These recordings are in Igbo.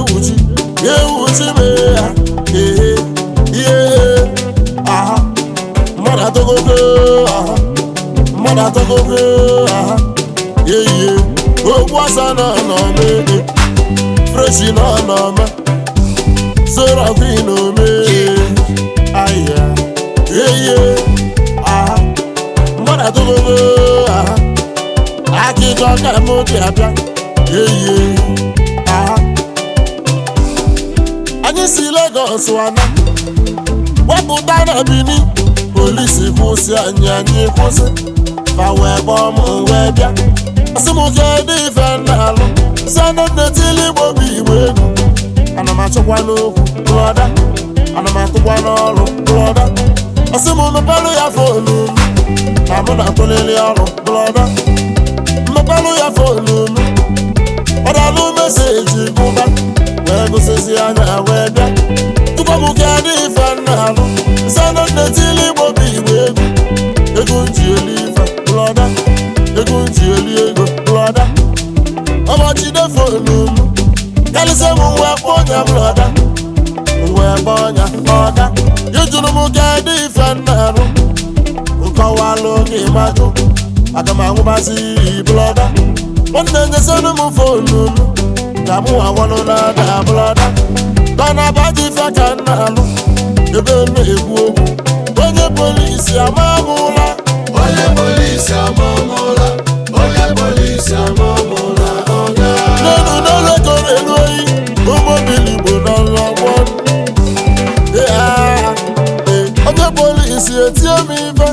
Ewuchi ewuchi mee ya. Ehe ihe aha mmadụ atọgogo aha mmadụ atọgogo aha yeye okwu asa nọ n'ọme freshi nọ n'ọme zoro queen ome aya yeye aha mmadụ atọgogo aha akịka ọka m dị abịa yeye aha. Anyị si Lagos wana wepụta na Benin, polisi kwụsị anyị, anyị kwụsị fa wee kpọọ m wee bịa asị m kedu ife m na-alụ sanetili Igbo bụ Igbo egwu. Ana m achọkwa n'okwu brother, ana m atụkwa n'ọrụ brother. Asị m mepelụ ya phone m na mụ na-atụlili ọrụ brother. Mmepelụ ya phone m ọ dalụ message gụba wee gụsịsị anya wee bịa tupu m kedu ife m na-alụ sanetili Igbo bụ Igbo egwu. Ego nji elu ife brother, ego nji elu ego brother. Ọmọchide phone m kalịsị m wee kpọọ ọnya brother, wee kpọọ ọnya ọga. Ịjụrụ m kedu ife m na-arụ nkọwalụ gị majụ aga m anwụbazi brother. Nwanne nyesịrị m phone m ka mụ awalụ na-ada brother. Gọna baji ife ka m na-alụ ebe m na-ekwu okwu onye polisi ama m ụla. Onye polisi ama m ụla, onye polisi ama m ụla, ọga. N'elu n'elu ego na-elu oyi ụgbọ mmiri Igbo nọ n'ọgbọ. Onye polisi etie m ife.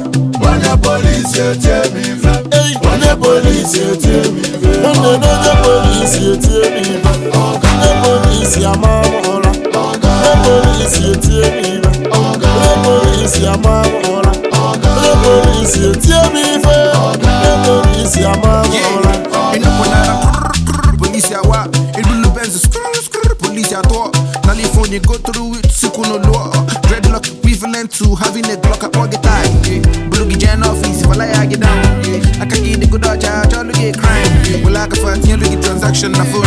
Onye polisi etie m ife. Ei, Onye polisi etie m ife. Nwanne na onye polisi etie m ife. Onye polisi ama m ụla. Onye polisi etie m ife. Onye polisi ama m ụla. Onye polisi etie m ife. Onye polisi ama m ụla. Police awa, Ilulu Benz, skrr skrr, police atọ. Nali phone you go through it, siku no law. Dreadlock equivalent to having a Glock at pocket tie. Bulugi Jan office, if I lie, I get down. I can get the good dodge, I look at crime. Well, I can find you look at transaction na phone.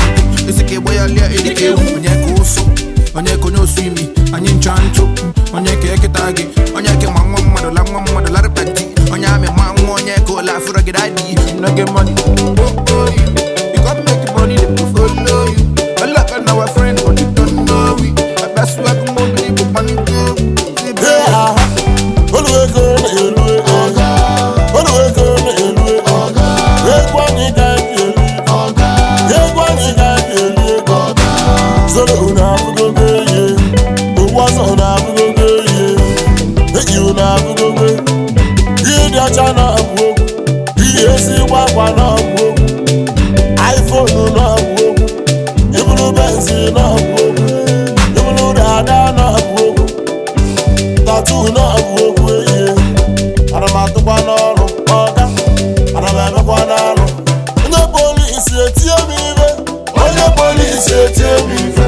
It's okay, boy, I'll let it go. Onye ko so, onye ko no swimi, onye nchanto, onye ke eketa gị, onye ke ma nwa mmadụ la nwa mmadụ lara pati, onye amị ma nwa onye ko la furo gị daddy. No get money, oh oh you. You got make the money, they go follow you. I like our friend, but you don't know we. I best work more than you money go. Hey, olu ego na-elu ego, olu ego na-elu ego, egwu anyị ka ji elu ego, egwu anyị ka ji elu ego. Zoro unu abụgogo ihe, owu ọzọ unu abụgogo ihe, eji unu abụgogo ihe dị ọcha na-abụ okwu, ihe ezigbo akwa na-abụ okwu, iPhone na-abụ okwu, ibulu Benz na-abụ okwu, ibulu dada na-abụ okwu, tattoo na-abụ okwu ehie. Ana m atụkwa n'ọrụ ọga, ana m emekwa n'alụ. Onye polisi etie m ife. Onye polisi etie m ife.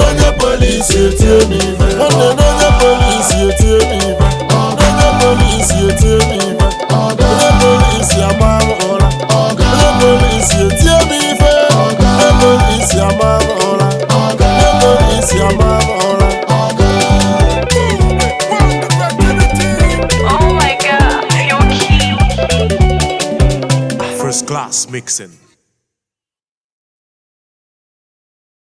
Onye polisi etie m ife. Nwanne na onye polisi etie m ife. Onye polisi etie m ife. Onye polisi ama m ụra. Onye polisi etie m ife. Onye polisi ama m ụra. Onye polisi ama m ụra. Oh my God, you're cute. First class mixing.